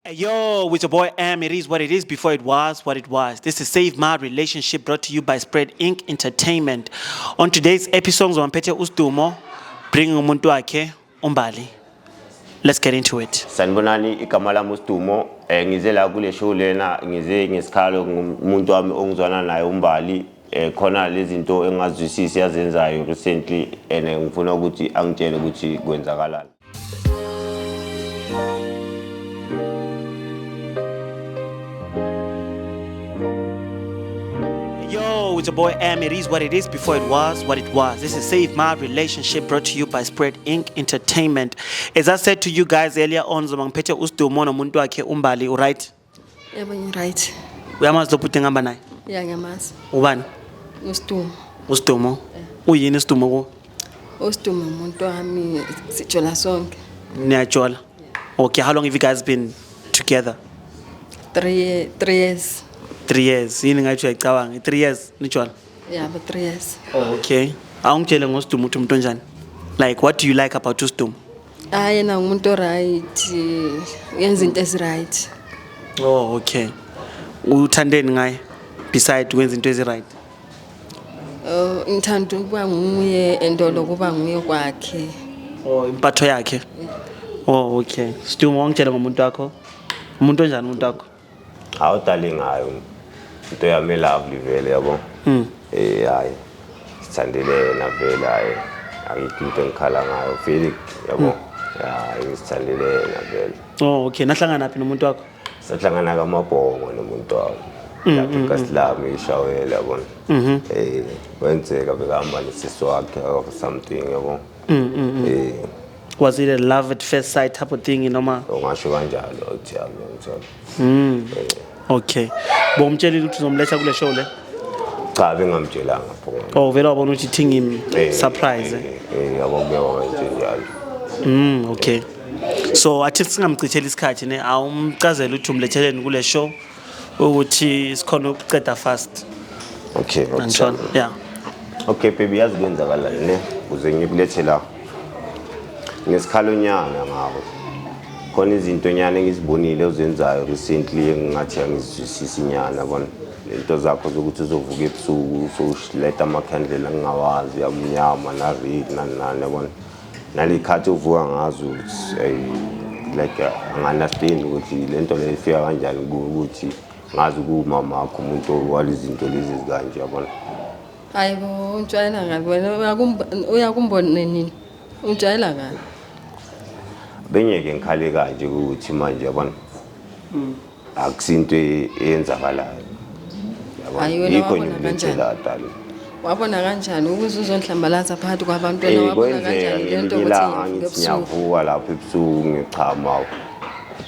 Hey, yo, with your boy M, it is what it is before it was what it was. This is Save My Relationship brought to you by Spread Inc. Entertainment. On today's episode, ngizomphethe uSdumo, bringing umuntu wakhe uMbali. Let's get into it. Sanibonani, igama lami uSdumo. Ngize la kule show lena, ngize ngesikhalo ngumuntu wami ongizwana naye uMbali. Khona lezi zinto engazwisisi azenzayo recently and ngifuna ukuthi angitshele ukuthi kwenzakalani. Yo, it's your boy M. It is what it is before it was what it was. This is Save My Relationship brought to you by Spread Inc. Entertainment. As I said to you guys earlier on, ngizoba ngiphethe uSdumo nomuntu wakhe uMbali, right? Yebo, ngi-right. Uyamazi lo bhuti engihamba naye? Ya, ngiyamazi. Ubani? USdumo. USdumo. Uyini uSdumo ku? USdumo umuntu wami, sijola sonke. Niyajola. Okay, how long have you guys been together? 3 years. 3 years. Yini ngathi uyayicabanga? 3 years nijola. Yabo, 3 years. Oh, okay. Awungitshele ngoSdumo ukuthi umuntu onjani? Like what do you like about uSdumo? Hayi, yena ngumuntu o-right, yenza into ezi-right. Oh, okay. Uthandeni ngaye beside wenza into ezi-right? Oh, ngithanda ukuba nguye and lokuba nguye kwakhe. Oh, impatho yakhe. Oh, okay. Sidumo, wangitshela ngomuntu wakho. Umuntu onjani umuntu wakho? Hawu darling, hayi into yami lovely vele, yabo. Hayi sithandele yena vele, hayi akikho into engikhala ngayo vele, yabo. Ya, ngisithandele yena vele. Oh, okay. Nahlangana phi nomuntu wakho? Sahlangana kamabhongo nomuntu wami lapho eKasilami ishawela, yabona. Kwenzeka bekahamba nesisi wakhe or something, yabo. Was it a love at first sight type of thing noma? Ungasho kanjalo uthi yami ngithola. Okay. Bomtshelile ukuthi uzomletha kule show le? Cha, bengamtshelanga pho. Oh, vele wabona ukuthi thing him surprise. Eh? Yabo, kuyawa kanje njalo. Okay. So athi singamchitheli isikhathi ne, awumchazele ukuthi umletheleni kule show ukuthi sikhona ukuceda fast. Okay. Angithola. Yeah. Okay baby, yazi kwenzakalani ne, ukuze ngikulethe la ngesikhalonyana ngawo, khona izinto nyana engizibonile ozenzayo recently engingathi angizwisisi nyana, yabona, lento zakho zokuthi uzovuka ebusuku sowuletha amakhandlela engingawazi amnyama na-red nani nani, yabona, naley'khathi ovuka ngazo like angi-understand ukuthi le nto leyo ifika kanjani kuwe, ukuthi ngazi kuwumama wakho umuntu walezinto lezi ezikanje, yabona. Hayi bo, ungijwayela kabi wena, uyakumbona nini? Ungijwayela kabi. Bengeke ngikhale kanje ukuthi manje, yabona, akusinto eyenzakalayo, yabona. Hayi, wena Yikho wabona ngikulethe la dali. Wabona kanjani ukuze uzonhlambalaza phakathi kwabantu wena? Wabona Kwenzeka kanjani le nto ngelinye ukuthi ilanga ngivuka ngithi ebusuku? ngiyavuka lapho ebusuku ngichama,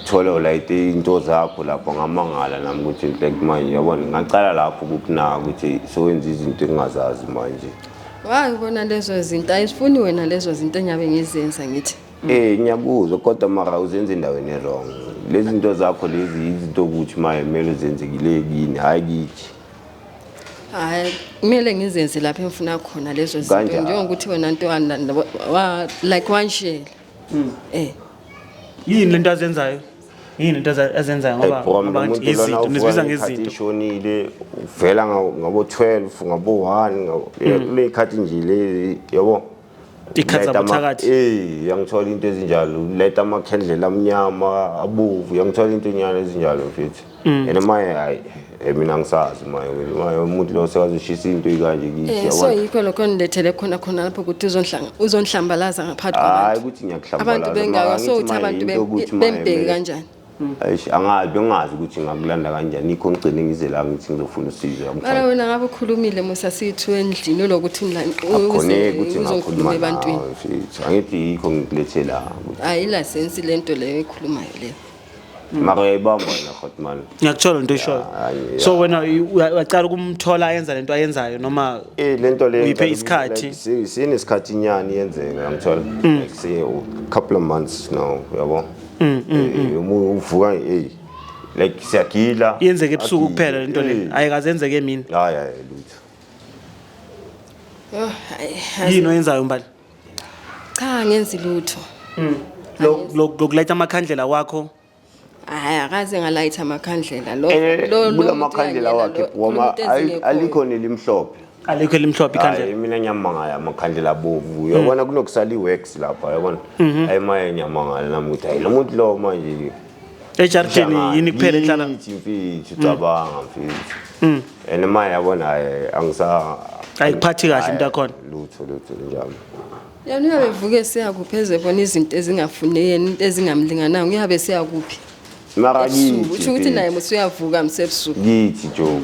thole ulayite into zakho lapho, ngamangala nami ukuthi like manje, yabona, ngacala lapho ukukunaka ukuthi sowenza izinto engingazazi manje. Wayibona lezo zinto, ayizifuni wena lezo zinto engiyabe ngizenza, ngithi. Ngiyakuzwa kodwa mara uzenza endaweni e-wrong. Lezi zinto zakho lezi izinto ukuthi manje kumele uzenzekile kini, hhayi kithi. Hayi, kumele ngizenze lapho engifuna khona lezo zinto. Kanjani? Njengokuthi wena ntwana like wanshela. Yini lento azenzayo? Yini lento azenzayo ngoba Bro, ngoba umuntu ngithi lona izinto uvuka nizibiza ngey'khathi ngezinto. ishonile, uvela ngabo 12, ngabo 1, kule khathi nje le, yabo. Ikhathi Layita zabuthakathi. Yangithola into ezinjalo, letha amakhandlela amnyama, abovu, yangithola into nyana ezinjalo mfethu. And manje hayi, mina ngisazi manje umuntu lo sekazoshisa into ikanje kithi, So yabona. yikho lokho nilethele khona khona lapho ukuthi uzonhlambalaza ngaphansi Hayi kwabantu. ukuthi Abantu ngiyakuhlambalaza. bengaka Mara so ngithi uthi manje abantu into yokuthi manje bembheke kanjani? Eish, angazi, bengazi ukuthi ngakulanda kanjani, yikho ngigcine ngize la ngithi ngizofuna usizo, Mara yangithola. wena ngabe ukhulumile musa sithu endlini ulokuthi Akukhoneki ukuthi uzokhuluma ngakhuluma ebantwini. nawe mfethu, angithi yikho ngikulethe la Hayi, ilasensi lento leyo ekhulumayo leyo. Mara uyayibamba wena hotman. Ngiyakuthola into oyishoyo. Hayi, So wena uyacala ukumthola ayenza lento ayenzayo noma Lento le uyiphe isikhathi? Like, sinesikhathi nyani yenzeka, ngithola like say a couple of months now, yabo. Uvuka like siyagila. Yenzeke ebusuku Agile. kuphela lento le? Ayikaze yenzeke emini? Hayi hayi, lutho. Oh, hayi. Yini oyenzayo, Mbali? Cha, ngenzi lutho. Lokulayita amakhandlela wakho. Hhayi, akaze ngalayitha amakhandlela lo Eh, lo lo kula muntu makhandlela uyanyela wakhe lo, wama khuluma into ezingekhoyo. alikho nelimhlophe. Alikho elimhlophe Hayi ikhandlela. mina ngiyamangala amakhandlela abovu. Uyabona kunokusala i-wax lapha yabona. Hayi maye ngiyamangala nami ukuthi hayi lo muntu lo manje. Ejardini yini kuphela enhlala? Yithi mfethu cabanga mfethu. And maye yabona hayi angisa Ayikuphathi kahle into yakhona. Lutho lutho njalo. Yena uyabe evuke esiyakuphi ezebona izinto ezingafuni yena, into ezingamlingananga, uyabe esiyakuphi? Mara Ebusuku, kithi. kusho ukuthi naye musa uyavuka mse ebusuku. Kithi Joe.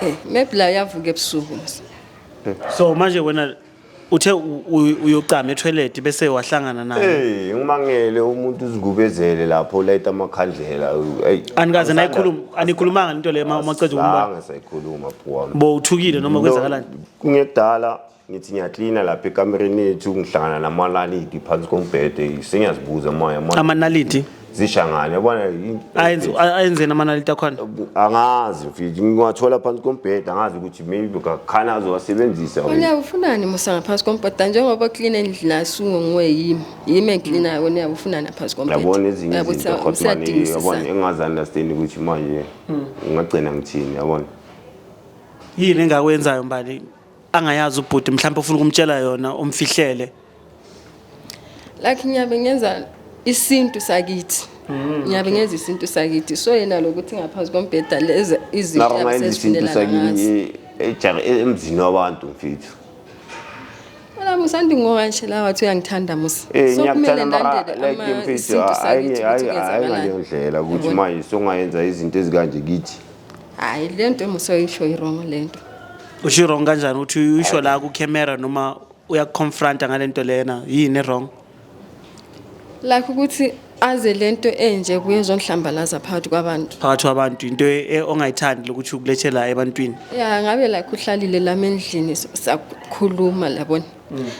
Eh, maybe la uyavuka ebusuku musa. So manje wena uthe uyocama etoilet bese wahlangana naye. Hey, ngimangele umuntu uzigubezele lapho ulayita amakhandlela. Hey. Anikaze nayikhuluma, anikhulumanga into le uma uceda ukumbona. Zange sayikhuluma bhuti. Bo uthukile noma kwenzakalani? Kungekudala ngithi ngiyaklina lapha ekamereni yethu ngihlangana namalalidi phansi kombhede sengiyazibuza moya moya Amanaliti zishangane yabona ayenzeni amanaliti akhona? Angazi mfethu ngiwathola phansi kombhede angazi ukuthi maybe kakhana azowasebenzisa. Wena ufunani musa ngaphansi kombhede njengoba clean endlini asuke nguwe yimi. Yimi eklinayo wena uyabufunani ngaphansi kombhede. Yabona ezinye Uyabe izinto uthi Hotman yabona usiyadingisisa. engingazi-understand ukuthi manje ngingagcina ngithini yabona. Yini engakwenzayo Mbali angayazi ubhuti mhlawumbe ufuna ukumtshela yona umfihlele? Like ngiyabe ngenza isintu sakithi. Ngiyabe ngenza isintu sakithi. So yena lokuthi ngaphansi kombheda lezi izinto Mara ungayenza isintu abasezifunelana ngazo. sakini emzini wabantu mfethu. Wena musa andingowa nje la wathi uyangithanda musa. Eh So kumele ngiyakuthanda mara ngilandele like ama mfethu isintu hayi sakithi hayi ukuthi hayi kwenzakalani. ngaleyo ndlela ukuthi Yabona? manje songayenza izinto ezikanje kithi. Hayi le nto musa oyisho i-wrong le nto. Usho wrong kanjani ukuthi uyisho la ku camera noma uyakuconfronta ngalento lena yini wrong? Like ukuthi aze lento enje kuye ezonhlambalaza phakathi kwabantu. Phakathi kwabantu into ongayithandi lokuthi ukulethela ebantwini. Ya ngabe like uhlalile lami endlini sakhuluma labona.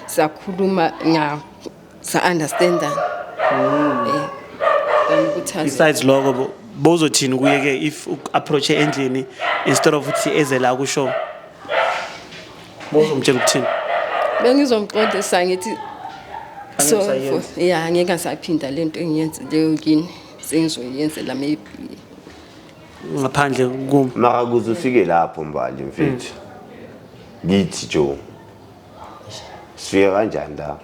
Sakhuluma nga sa understandana. Than ukuthi aze. Besides lokho bozothini kuye ke if approach endlini instead of ukuthi eze la ku show. Bozomtshela ukuthini? Bengizomxolisa ngithi so Angeke usayenza. Ya ngeke ngisaphinda lento engiyenzileyo kini. Sengizoyenzela maybe Ngaphandle kum. Mara kuze ufike lapho Mbali mfethu. Kithi Joe. Sifike kanjani la?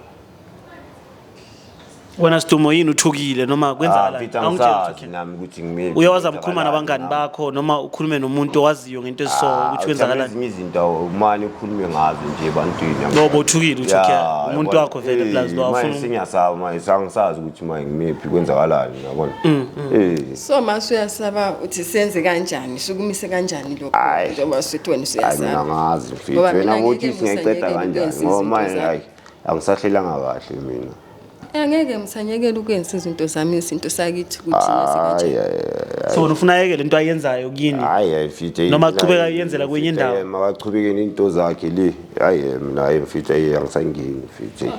Wena Sidumo yini uthukile noma Ah kwenzakalani? mfethu Awungitsheli angisazi ukuthi nami ukuthi ngime. Uyawaza mkhuluma nabangani bakho noma ukhulume nomuntu owaziyo ngento eziso ukuthi kwenzakalani? Ezinye izinto umane ukhulume ngazo nje ebantwini. Ngoba uthukile uthi okay umuntu Ya, wakho vele plus lo manje afuna sengiyasaba manje angisazi ukuthi manje ngimephi kwenzakalani yabona. Eh So mase uyasaba uthi senze kanjani, sukumise kanjani lokho Hhayi. njengoba sithi wena hayi mina usuyasaba. angazi mfethu Ngoba wena mina ngokuthi ngeke singayiqeda ngisanyekele kanjani ukwenza ngoba izinto manje zami. hayi angisahlelanga kahle mina. Angeke ngisanyekele ukwenza izinto zami izinto sakithi ukuthi ngenze Hayi kanjani. hayi So wena ufuna ayeke lento ayenzayo kini. hayi hayi mfethu Noma aqhubeka ayenzela kwenye indawo. Makaqhubeke nento zakhe le. Hayi mina hayi mfethu hayi angisangeni mfethu.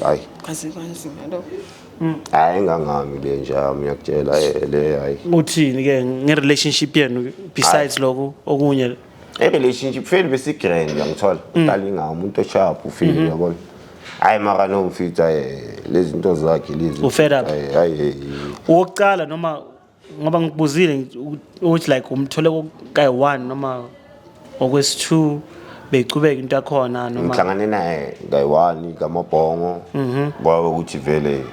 Hayi. Kwaze kwanzima lokho. Hayi engangami le nje ngiyakutshela le hayi. Uthini ke nge-relationship yenu besides lokho okunye? I-relationship feli besi-grand ngiyangithola. Uqala ingawo umuntu osharp ufile yabona. Hayi mara no mfethu hayi lezi zinto zakhe lezi. U-fed up? Hayi hayi. Owokuqala noma ngoba ngikubuzile ukuthi like umthole kayi-1 noma okwesi-2 beyichubeka into yakhona noma Ngihlangane naye kayi-1 kamabhongo. Kwaba ukuthi vele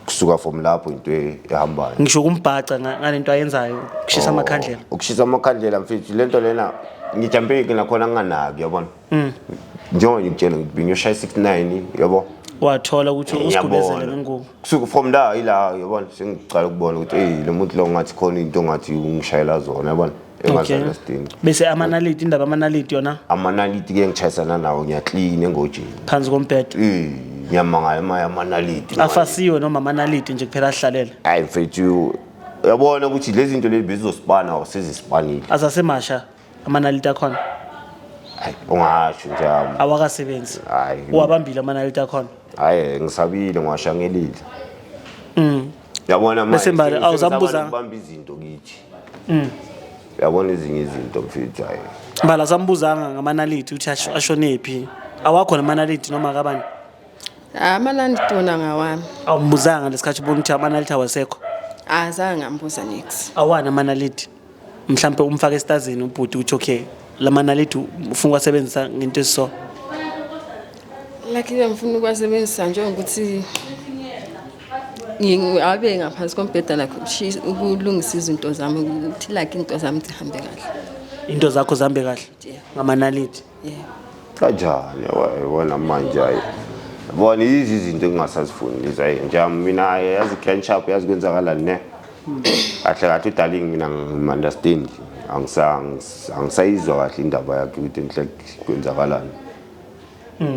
kusuka from lapho into ehambayo. Ngisho ukumbhaca ngalento ayenzayo ukushisa amakhandlela. Ukushisa amakhandlela mfethu lento lena ngijampe nakhona nginganaki yabona. Njengoba ngikutshela ngithi ngiyoshaya 69 yabo. Wathola ukuthi usigubezele Ngiyabona. ngengubo. Kusuka from la ila yabona sengicala ukubona ukuthi hey lo muntu lo ngathi khona into ngathi ungishayela zona yabona. Engazi-understand. Bese amanaliti indaba amanaliti yona Amanaliti ke ngishayisana nawo ngiyaklina engojeni. phansi kombhede. Eh ngiyamangala manje amanaliti. Afasiwe noma amanaliti nje kuphela ahlalele. Hayi mfethu uyabona ukuthi lezi zinto lezi bezosipana or sezisipanile. Asasemasha amanaliti akhona. Hayi ungasho nje. Awakasebenzi. Hayi. Uwabambile amanaliti akhona. Hayi ngisabile ngiwashangelile. Yabona manje. Bese mbali, awuzambuzanga? Ubamba izinto kithi. Uyabona ezinye izinto mfethu hayi. Mbala sambuzanga ngamanaliti ukuthi ashonephi. Awakho namanaliti noma kabani? Amanaliti wona ngawami. Awumbuzanga lesikhathi ubona ukuthi amanaliti awasekho. Azange ngambuza nix. Awana amanaliti, mhlampe umfake esitazini ubhuti ukuthi okay, lamanaliti ufuna ukuwasebenzisa ngento esiso. Like ngifuna ukuwasebenzisa njengokuthi abe ngaphansi kombheda, like ukulungisa izinto zami, ukuthi like into zami zihambe kahle. Into zakho zihambe kahle? Yeah. Ngamanaliti? Yeah. Kanjani yabona manje, hayi bona yizi izinto engingasazifuni lezi. Hayi nje mina yazi grand sharp, yazi kwenzakalani ne kahle kahle udarling, mina ngim-understand, angisayizwa kahle indaba yakhe ukuthi enhle kwenzakalani.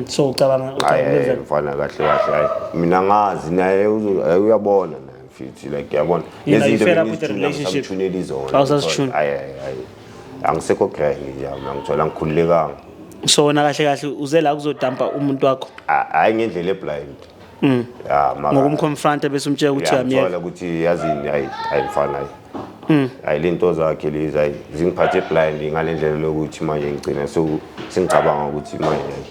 So ucabanga Hayi ucabanga ukwenzani? Mfana, kahle kahle hayi mina ngazi naye hayi uyabona naye mfethu, like yabona. Yena, you fed up with the relationship? Ngisamthuneli zona. Awusazithuni? Hayi hayi hayi, angisekho grand nje, angithola ngikhululekanga. So wena kahle kahle uze la kuzodampa umuntu wakho? Hayi ngendlela eblind ya mara Ngokumconfronta bese umtshela ukuthi uyamyeka? Uyamthola ukuthi yazini, hayi hayi mfana, hayi hayi lento zakhe lezi, hayi zingiphathe blind ngale ndlela lokuthi manje ngigcina sengicabanga ukuthi manje hayi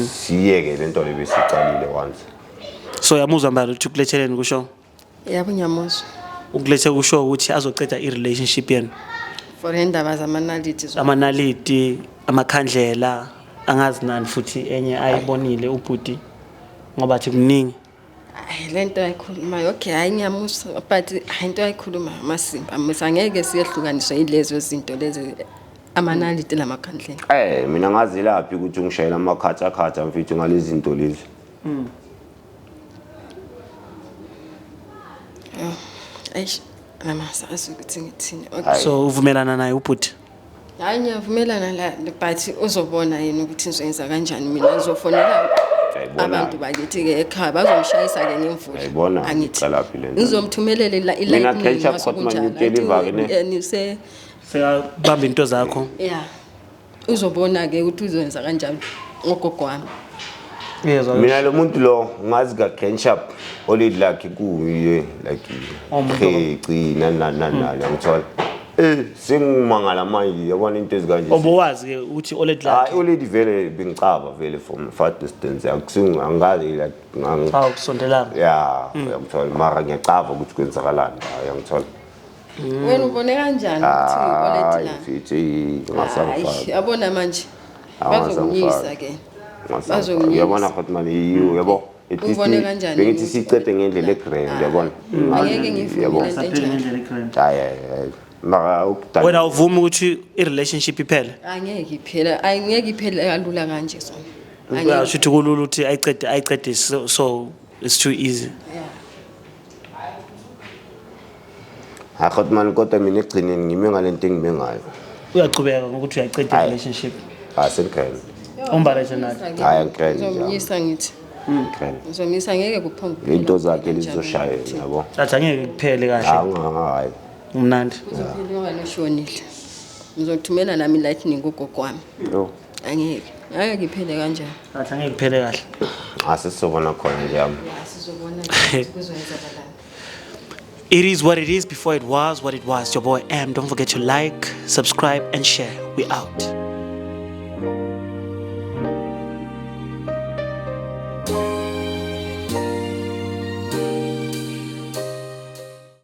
siyeke lento le besicalile once. So uyamuzwa mbali ukuthi ukuletheleni kusho? Yabo, ngiyamuzwa. Ukulethe kusho ukuthi azoceda i-relationship yenu. For indaba zamanaliti Amanaliti, amakhandlela, angazi nani futhi enye ayibonile ubhuti, ngoba athi kuningi. Hayi, le nto ayikhulumayo, okay, hayi ngiyamuzwa, but hayi into ayikhulumayo amasimba amisa, angeke siyehlukaniswe yilezo zinto lezi, amanaliti namakhandlela. Mina ngazi laphi ukuthi ungishayela amakhatha khatha mfethu ngalezi zinto lezi. Eish, namasazi ukuthi ngithini, okay. Hayi. So uvumelana naye ubhuti? Hayi, ngiyavumelana la, but uzobona yena ukuthi ngizoyenza kanjani. Mina ngizofonela Uyayibona. abantu bakithi-ke ekhaya, bazomshayisa-ke ngemvula. Uyayibona, Angithi iqalaphi le nto? ngizomthumelela Mina ketchup kodwa ngitshela ivake ne. nise. Sekabamba into zakho. Ya, uzobona-ke ukuthi uzoyenza kanjani ngogogo wami. Yezwa. Mina lo muntu lo ngazi ka grand sharp olady lakhe kuye like Umuntu kheci nani nani nani nani, angithola sengimangala manje yabona into ezikanje. Obowazi-ke ukuthi olady Hayi, lakhe? olady vele bengicaba vele from far distance, akusingi angazi like Hawu, kusondelanga. Ya, uyangithola, mara ngiyacava ukuthi kwenzakalani la, uyangithola. Wena ubone kanjani ukuthi olady Hayi lami? mfethu, ngasangifaka. Hayi, yabona manje bazokunyisa ke. Bazokunyisa. Uyabona futhi mani yiyo yabo, at least Ubone kanjani bengithi ukuthi- sicede ngendlela egrand, yabona. Angeke ngivumele Yabo. lento enjalo. Hayi hayi hayi mara ukudala Wena uvuma ukuthi i-relationship iphele? Angeke iphele, angeke iphele kalula kanje sona. Angeke. Uyasho ukuthi kulula ukuthi ayicede ayicede, so it's too easy. Yeah. Hayi kodwa mani, kodwa mina ekugcineni ngime ngale nto engime ngayo. Uyachubeka ngokuthi uyayiceda Hayi. i-relationship? Asengigrand. Umbaleje nathi. Hayi, angigrand nje. Ngizomnyisa ngithi. Grand. Ngizomnyisa, ngeke kuphonge. Into zakhe lizoshaya yabo. Athi angeke kuphele kahle. Hayi hayi. Umnandi. Uzophela okanye ushonile. Ngizothumela nami lightning ugogo wami. Yo. Angeke. Angeke iphele kanjani. Athi angeke kuphele kahle. Asesizobona khona nje yami. Ya, sizobona ukuthi kuzoyenzakalani. It is what it is before it was what it was. Your boy M. Don't forget to like, subscribe, and share. We out.